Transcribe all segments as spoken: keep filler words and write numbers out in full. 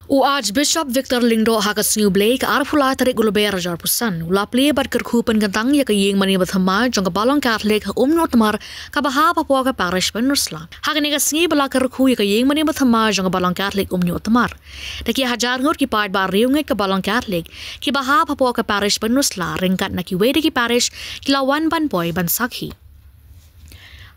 U Archbishop Victor Lyngdoh ha ka sngi U Blei ka arphew lai tarik u Lber arhajar arphew san u la plie bad kyrkhu pynkyntang ïa ka ïing mane bathymmai jong ka Balang Katholik ha Umñiuhtmar kaba hap hapoh ka parish Pynursla. Ha kane ka sngi ba la kyrkhu ïa ka ïing mane bathymmai jong ka Balang Katholik Umñiuhtmar, da ki hajar ngut ki paid ba riewngeit ka Balang Katholik kiba hap hapoh ka parish Pynursla ryngkat na kiwei de ki parish ki la wan ban poi ban sakhi.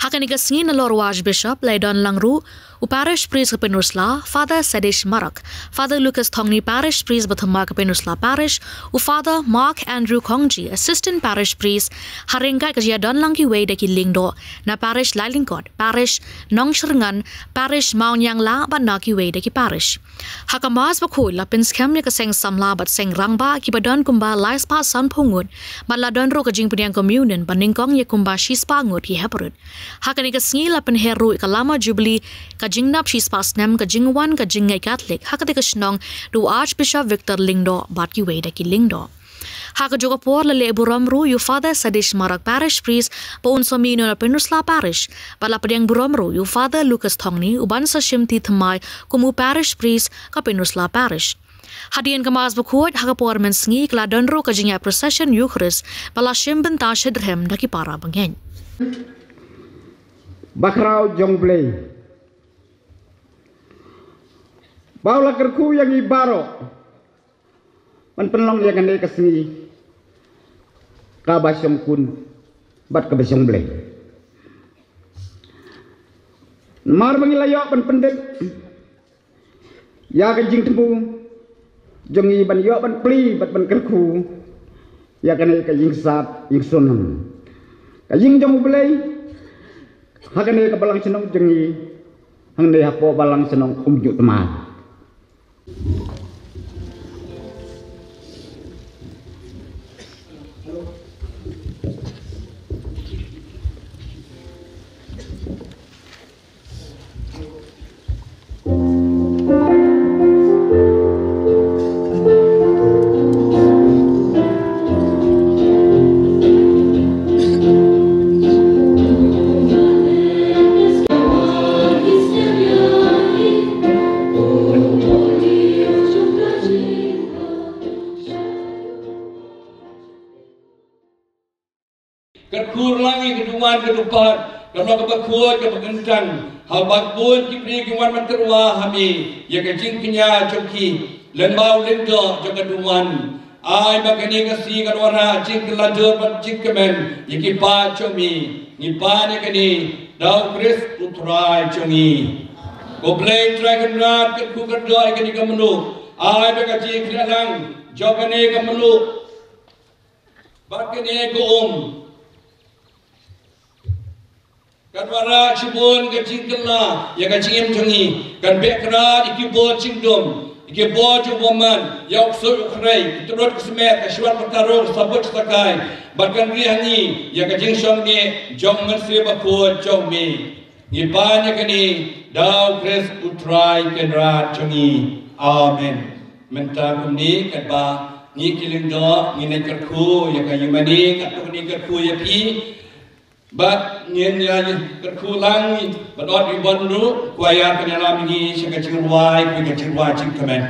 Ha kane ka sngi nalor u Archbishop la ïadon lang ruh u Parish Priest ka Pynursla, Father Sadish Marak, Father Lucas Thongni, Parish Priest bathymmai ka Pynursla Parish, u Father Mark Andrew Khongji, Assistant Parish Priest, ha ryngkat ka jingïadon lang kiwei de ki lyngdoh na Parish Lailyngkot, Parish Nongshyrngan, Parish Mawniangla bad na kiwei de ki parish. Ha ka Mass bakhuid la pynskhem ïa ka seng samla bad seng rangbah kiba don kumba lai spah sanphew ngut, bad la don ruh ka jingpdiang communion ba nyngkong ïa kumba shi spah ngut ki hep rut. Ha kane ka sngi la pynher ruh ïa ka lama Jubilee, ka jingnap shi spah snem ka jingwan ka jingngeit Katholik ha katei ka shnong da u Archbishop Victor Lyngdoh bad kiwei de ki lyngdoh. Ha kajuh ka por la leh burom ruh ïa u Father Sadish Marak, Parish Priest ba un sa mih na Pynursla Parish, bad la pdiang burom ruh ïa u Father Lucas Thongni uban sa shimti thymmai kum u Parish Priest ka Pynursla Parish. Hadien ka Mass bakhuid ha ka por mynsngi ka la don ruh ka jingïaid procession Eucharist ba la shim bynta shitrhem da ki para bangeit. Bakhraw jong U Blei, ba u la kyrkhu ïa ngi baroh ban pynlong ïa kane ka sngi kaba shongkun bad kaba shongblei. Namar ba ngi la ïoh ban pyndep ïa ka jingthmu jong ngi ban ïoh ban plie bad ban kyrkhu ïa kane ka ïing sat ïing shnong, ka ïing jong U Blei, ha kane ka balang shnong jong ngi, hangne hapoh balang shnong Umñiuhtmar. Kyrkhu lang ïa ka dungwan ka dungpar, ka long kaba khuid kaba kyntang. Haba bun ki briew ki wan ban tyrwa ha me ïa ka jingkñia jong ki lyngba u lyngdoh jong ka dungwan, ai ba kane ka sngi kan wanrah jingkylla dur bad jingkmen ïa ki paid jong me. Ngi pan ïa kane da U Khrist U Trai jong ngi. Ko Blei Trai Kynrad, kyrkhu kyrdoh ïa kane ka mluh, ai ba ka jingkhleh lang jong kane ka mluh bad kane ka um kan wanrah shibun ka jingkylla ïa ka jingim jong ngi, kan beh kyrhai ïa ki bor jingdum, ïa ki bor jong u bymman, ïa u ksuid u khrei, ki trud ki smet, ka shwat ka tarung, ka sabut ka sakai, bad kan ri ha ngi ïa ka jingshongthait jong U Mynsiem Bakhuid jong me. Ngi pan ïa kane da U Khrist U Trai Kynrad jong ngi. Amen. Mynta kumne katba ngi ki lyngdoh ngin ïa kyrkhu ïa ka ïing mane, katba ngi kyrkhu ïa phi, bad ngin ïa kyrkhu lang bad ot i ban ruh, kwaya kan ïalam ngi sha ka jingrwai, ka jingrwai jingkmen.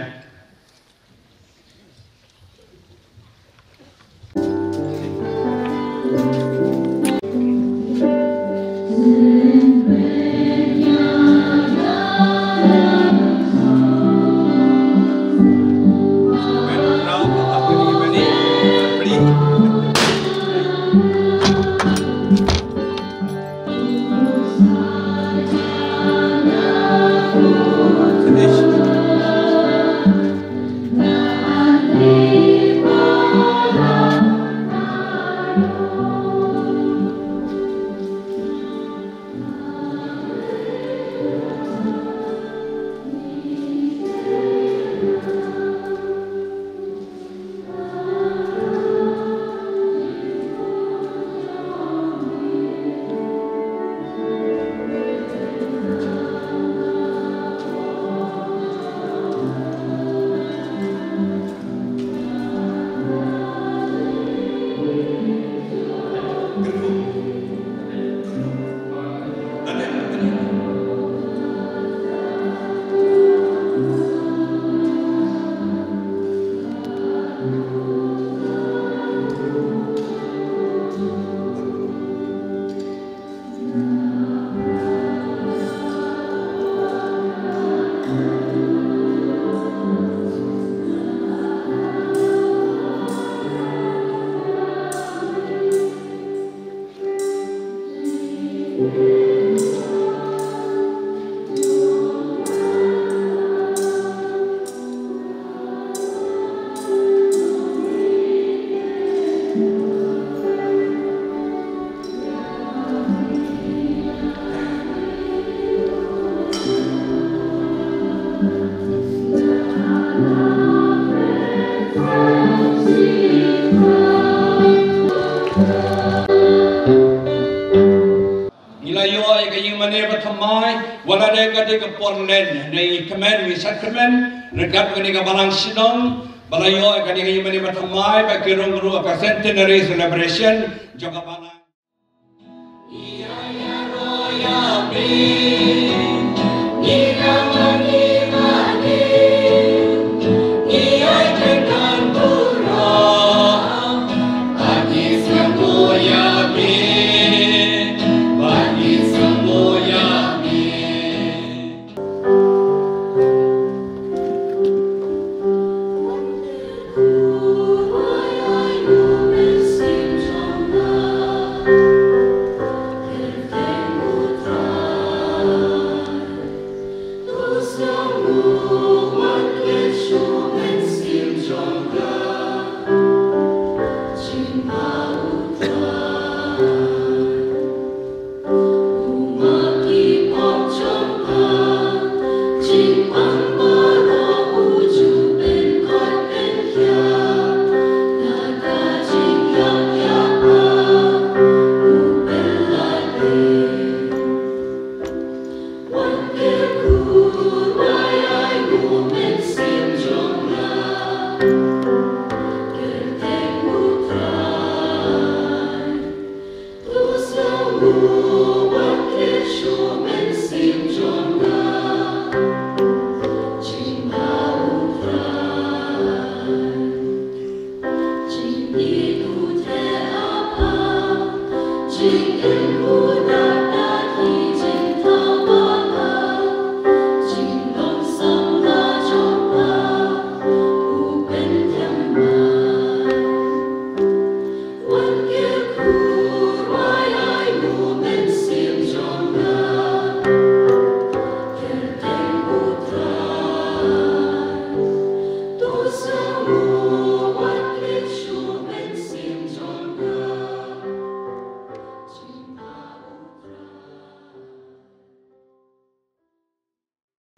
Wat la dei ka dei ka por len, ngi kmen, ngi shad kmen ryngkat kane ka balang shnong ba la ïoh ïa kane ka ïing mane ba thymmai ba ki rung ruh ka centenary celebration jong ka balang.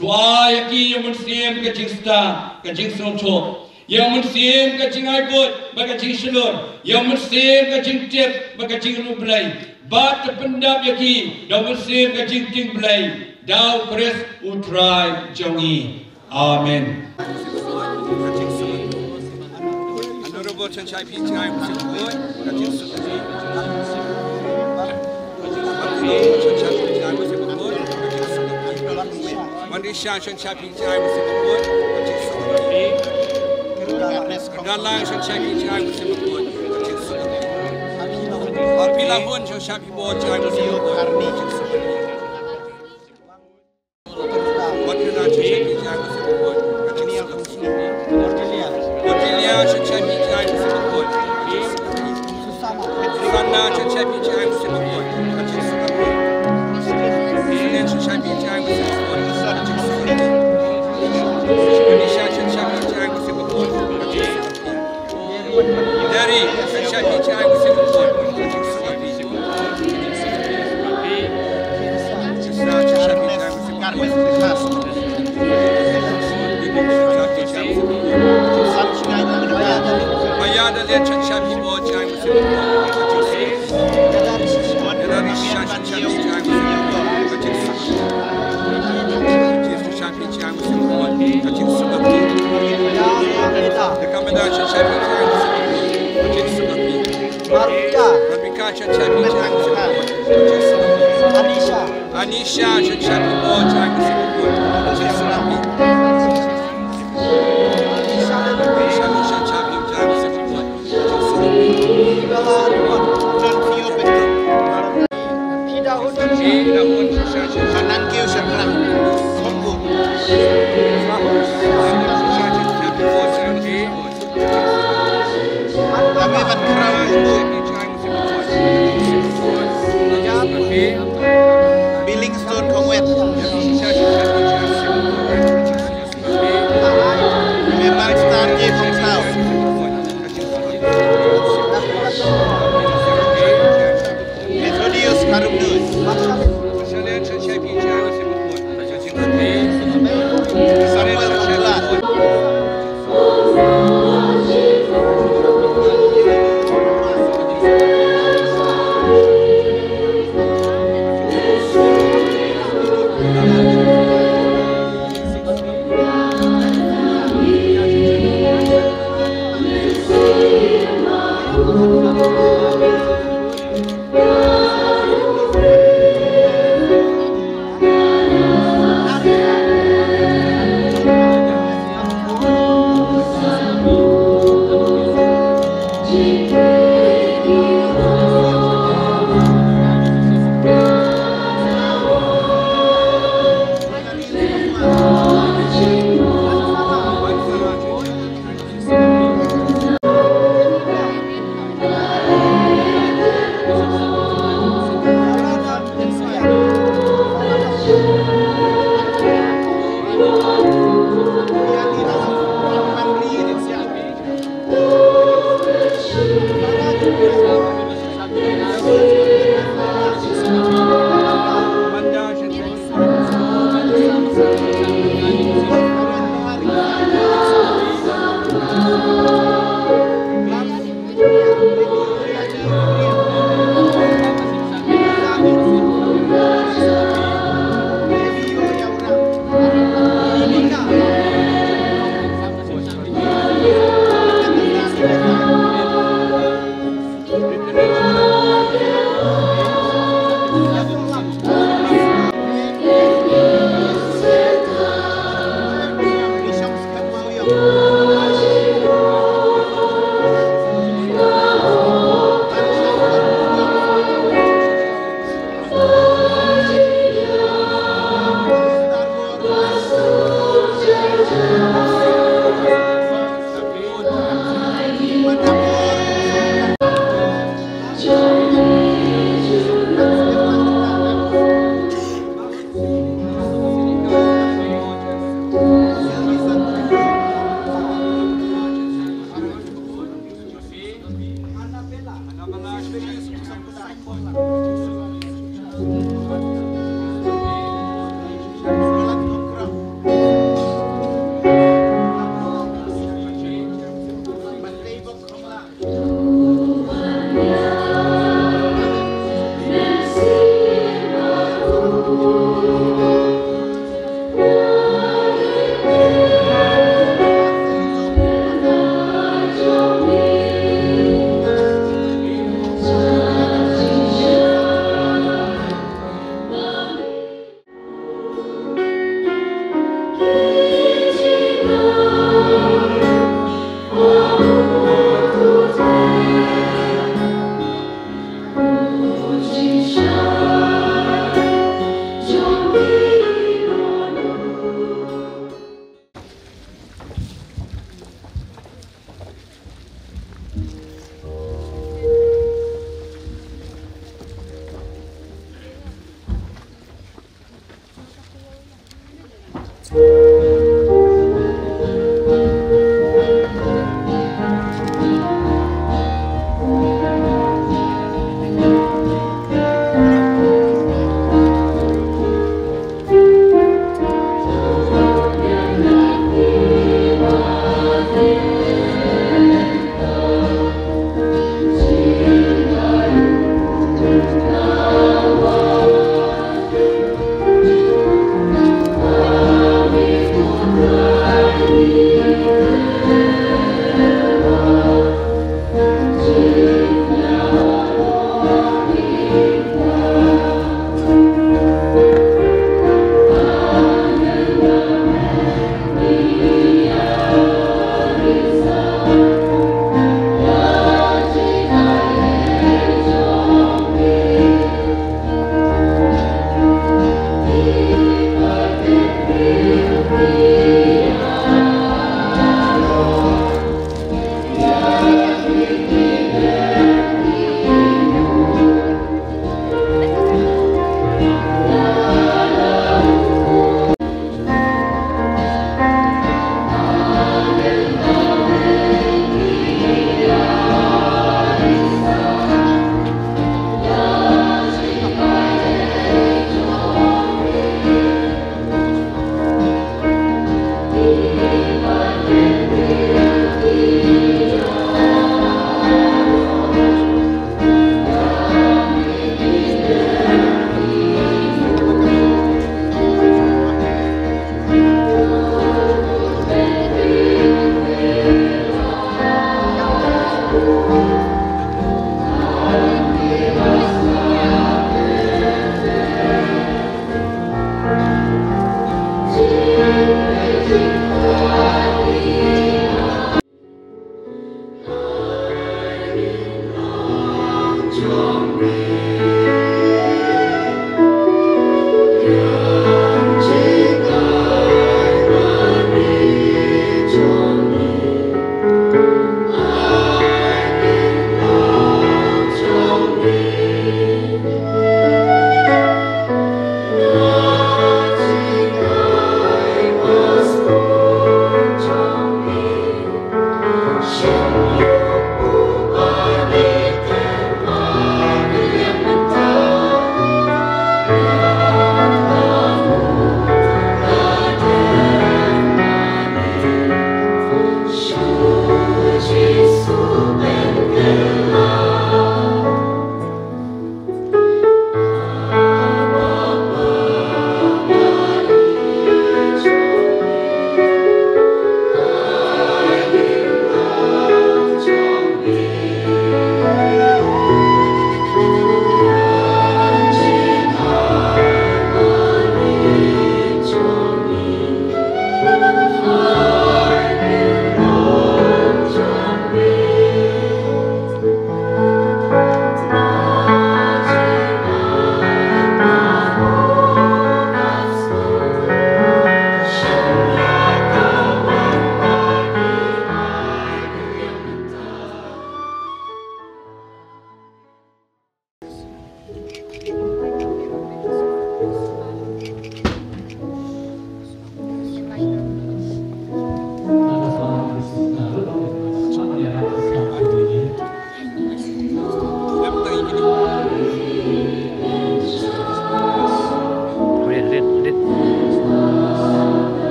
To ai ïa ki ïa u Mynsiem ka jingstad, ka jingsngewthuh, ïa u Mynsiem ka jingai buit bad ka jingshlur, ïa u Mynsiem ka jingtip bad ka jingïaroh Blei. Bad to pyndap ïa ki da u Mynsiem ka jingtieng Blei, da u Khrist u Trai jong ngi. Amen. Anisha, shan shan pi bol jai ka sipakot. Anisha, Anisha, shan shan pi jai ka sipakot. Bilingstone Khongwet. Member Star J Khongsaw. Methodius Karumnus. Samuel Khongklat.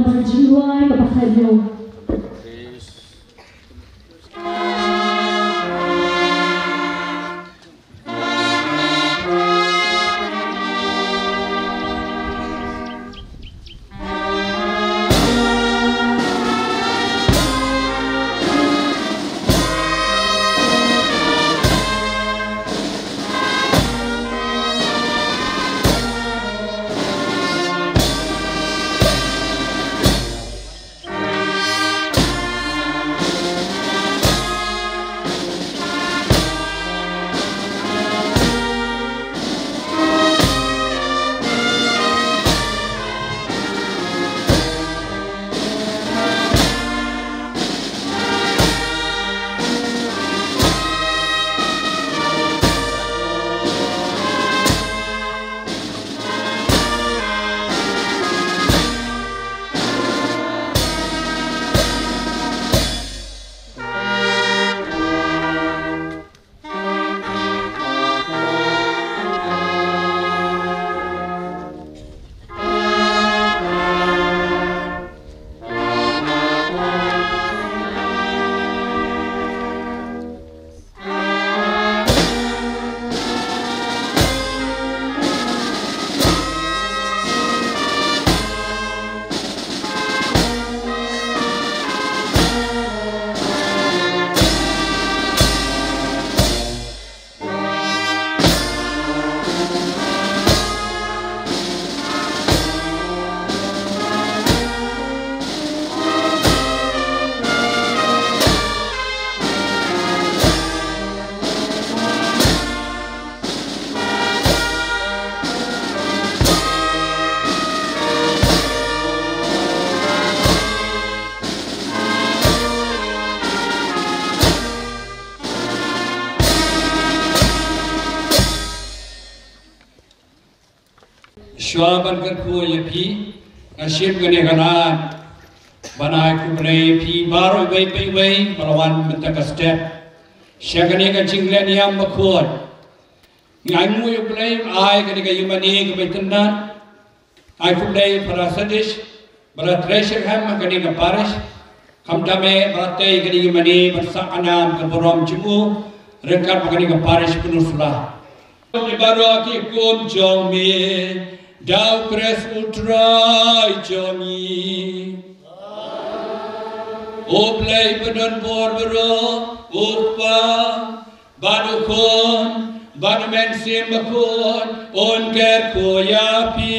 Jingrwai kaba khaïi. Shuwa ban kyrkhu ïa phi, nga shim kane ka lad ban ai khublei ïa phi baroh iwei pa iwei ba la wan mynta ka step sha kane ka jingkren ïam bakhuid. Nga ai nguh ïa U Blei, ai kane ka ïingmane kaba itynnad. Ai khublei para Sadish, ba la trei shitrhem ha kane ka parish, khamtam eh ba la tei kane ka ïingmane ban sah ka nam ka burom jong u ryngkat bad kane ka parish Pynursula. Ngi baroh ki kum jong me da U Khrist U Trai jong ngi. U Blei ba don bor baroh, U Kpa bad U Khun bad U Mynsiem Bakhuid, un kyrkhu ïa phi.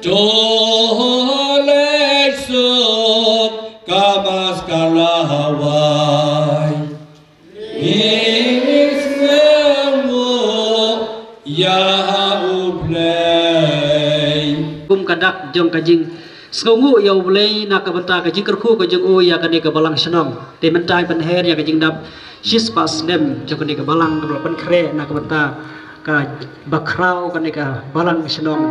To leit suk ka maskara hawai. Ïa U Blei. Kum ka dak jong ka jing Sngewnguh ïa U Blei na ka bynta ka jingkyrkhu ka jong u ïa kane ka balang shnong. Te mynta ban her ïa ka jingdap shispah snem jong kane ka balang kaba la pynkhreh na ka bynta ka bakhraw kane ka balang shnong.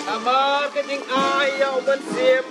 Namar ka jingai ïa u Mynsiem.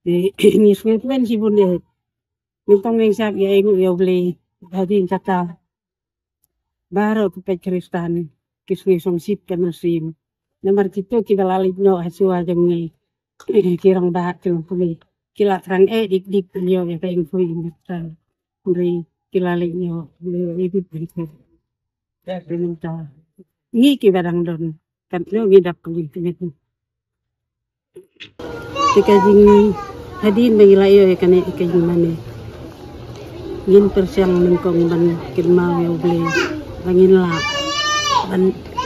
Ngi sngewkmen shibun ïa, nyngkong ngin shap ïa, ïa U Blei hadien kata. Baroh ki paid Khristan ki sngew sngewsih ka mynsiem namar kito kiba la leit noh ha shuwa jong ngi, ki rangbah, ki longkmie, ki la thrang eh dik dik ïa ka jingkhuid jingkyntan. Hynrei ki la leit noh, ïa ïa dik dik. Te mynta ngi kiba dang don, katno ngi dap ka jingkmen. Te ka jing, hadien ba ngi la ïoh ïa kane ka jingmane, ngin pyrshang nyngkong ban kynmaw ïa U Blei ba ngin lah ban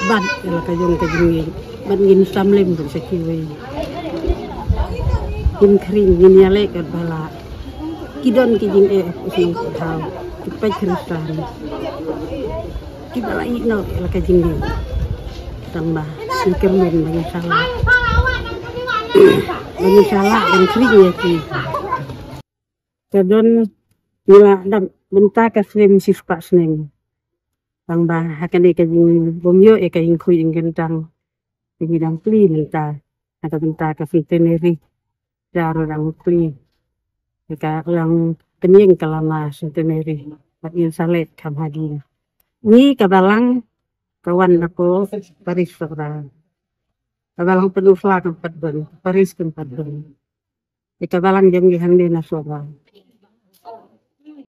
bat ïa la ka jong ka jingngeit, ban ngin sam lem bad sa kiwei. Ngin khring, ngin ïaleh kat ba lah. Ki don ki jingeh ha u shnong u thaw, ki paid Khristan kiba la ïeh noh ïa la ka jingngeit. Tang ba ngi kyrmen ba ngin sa lah, ba ngin sa lah ban khring ïa ki. Ka don, ngi la dap mynta ka snem shispah snem. Tang ba ha kane ka jingbym ïoh ïa ka jingkhuid jingkyntan, ngi dang plie mynta ha ka bynta ka centenary. Ka ruh dang plie, ka dang pynïeng ka lama centenary. Bad ngin sa leit kham hadien. Ngi ka balang ka wan na ka parish Sohra. Ka balang Pynursla kam pat don, parish kam pat don. Te ka balang jong ngi hangne na Sohra.